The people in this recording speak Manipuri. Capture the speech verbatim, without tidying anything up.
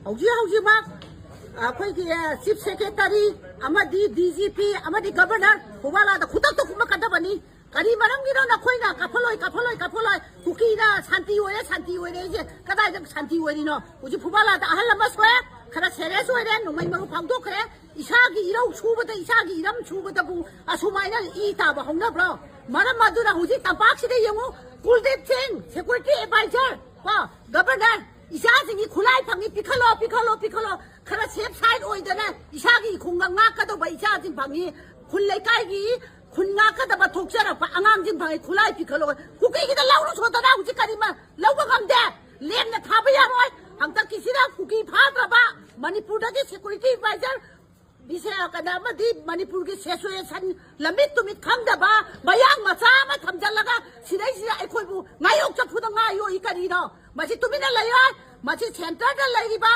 ꯍꯧꯖꯤꯛ ꯍꯧꯖꯤꯛꯃꯛ ꯑꯩꯈꯣꯏꯒꯤ ꯆꯤꯐ ꯁꯦꯀ꯭ꯔꯦꯇꯔꯤ ꯑꯃꯗꯤ ꯗꯤ ꯖꯤ ꯄꯤ ꯑꯃꯗꯤ ꯒꯕꯔꯅꯔ ꯐꯨꯕꯥꯂꯥꯗ ꯈꯨꯗꯛꯇ ꯀꯨꯝꯃꯛꯀꯗꯕꯅꯤ꯫ ꯀꯔꯤ ꯃꯔꯝꯒꯤꯅꯣ ꯅꯈꯣꯏꯅ ꯀꯥꯞꯍꯜꯂꯣꯏ, ꯀꯥꯞꯍꯜꯂꯣꯏ, ꯀꯥꯞꯍꯜꯂꯣꯏ? ꯀꯨꯀꯤꯅ ꯁꯥꯟꯇꯤ ꯑꯣꯏꯔꯦ, ꯁꯥꯟꯇꯤ ꯑꯣꯏꯔꯦ꯫ ꯑꯩꯁꯦ ꯀꯗꯥꯏꯗ ꯁꯥꯟꯇꯤ ꯑꯣꯏꯔꯤꯅꯣ? ꯍꯧꯖꯤꯛ ꯐꯨꯕꯥꯂꯥꯗ ꯑꯍꯜ ꯑꯃ ꯁꯣꯛꯑꯦ, ꯈꯔ ꯁꯦꯔꯤꯌꯁ ꯑꯣꯏꯔꯦ, ꯅꯣꯡꯃꯩ ꯃꯔꯨ ꯐꯥꯎꯗꯣꯛꯈ꯭ꯔꯦ꯫ ꯏꯁꯥꯒꯤ ꯏꯔꯧ ꯁꯨꯕꯗ, ꯏꯁꯥꯒꯤ ꯏꯔꯝ ꯁꯨꯕꯗꯕꯨ ꯑꯁꯨꯃꯥꯏꯅ ꯏ ꯇꯥꯕ ꯍꯧꯅꯕ꯭ꯔꯣ? ꯃꯔꯝ ꯑꯗꯨꯅ ꯍꯧꯖꯤꯛ ꯇꯝꯄꯥꯛꯁꯤꯗ ꯌꯦꯡꯉꯨ, ꯀꯨꯜꯗꯤꯞ ꯁꯤꯡ, ꯁꯦꯀ꯭ꯌꯨꯔꯤꯇꯤ ꯑꯦꯗꯚꯥꯏꯖꯔ, ꯀꯣ, ꯒꯕꯔꯅꯔ, ꯏꯆꯥꯁꯤꯡꯒꯤ ꯈꯨꯠꯂꯥꯏ ꯐꯪꯉꯤ, ꯄꯤꯈꯠꯂꯣ, ꯄꯤꯈꯠꯂꯣ, ꯄꯤꯈꯠꯂꯣ꯫ ꯈꯔ ꯁꯦꯐ ꯁꯥꯏꯠ ꯑꯣꯏꯗꯅ ꯏꯁꯥꯒꯤ ꯈꯨꯡꯒꯪ ꯉꯥꯛꯀꯗꯧꯕ ꯏꯆꯥꯁꯤꯡ ꯐꯪꯉꯤ, ꯈꯨꯜ ꯂꯩꯀꯥꯏꯒꯤ ꯈꯨꯟ ꯉꯥꯛꯀꯗꯕ ꯊꯣꯛꯆꯔꯛꯄ ꯑꯉꯥꯡꯁꯤꯡ ꯐꯪꯉꯤ, ꯈꯨꯠꯂꯥꯏ ꯄꯤꯈꯠꯂꯣ꯫ ꯀꯨꯀꯤꯒꯤꯗ ꯂꯧꯔꯨ ꯁꯣꯗꯅ ꯍꯧꯖꯤꯛ ꯀꯔꯤ ꯃ-, ꯂꯧꯕ ꯉꯝꯗꯦ꯫ ꯂꯦꯝꯅ ꯊꯥꯕ ꯌꯥꯔꯣꯏ꯫ ꯍꯟꯗꯛꯀꯤꯁꯤꯗ ꯀꯨꯀꯤ ꯐꯥꯗ꯭ꯔꯕ ꯃꯅꯤꯄꯨꯔꯗꯒꯤ ꯁꯦꯀ꯭ꯌꯨꯔꯤꯇꯤ ꯑꯦꯗꯚꯥꯏꯖꯔ ꯕꯤꯁꯦ-, ꯀꯩꯅꯣ, ꯑꯃꯗꯤ ꯃꯅꯤꯄꯨꯔꯒꯤ ꯁꯦꯁꯨꯑꯦꯁꯟ ꯂꯝꯃꯤꯠ ꯇꯨꯃꯤꯠ ꯈꯪꯗꯕ ꯃꯌꯥꯡ ꯃꯆꯥ ꯑꯃ ꯊꯝꯖꯤꯜꯂꯒ ꯁꯤꯗꯩꯁꯤꯗ ꯑꯩꯈꯣꯏꯕꯨ ꯉꯥꯌꯣꯛ ꯆꯐꯨꯗ ꯉꯥ ꯌꯣꯛꯏ ꯀꯔꯤꯅꯣ? ꯃꯁꯤ ꯇꯨꯃꯤꯟꯅ ꯂꯩꯔꯣꯏ꯫ ꯃꯁꯤ ꯁꯦꯟꯇꯔꯗ ꯂꯩꯔꯤꯕ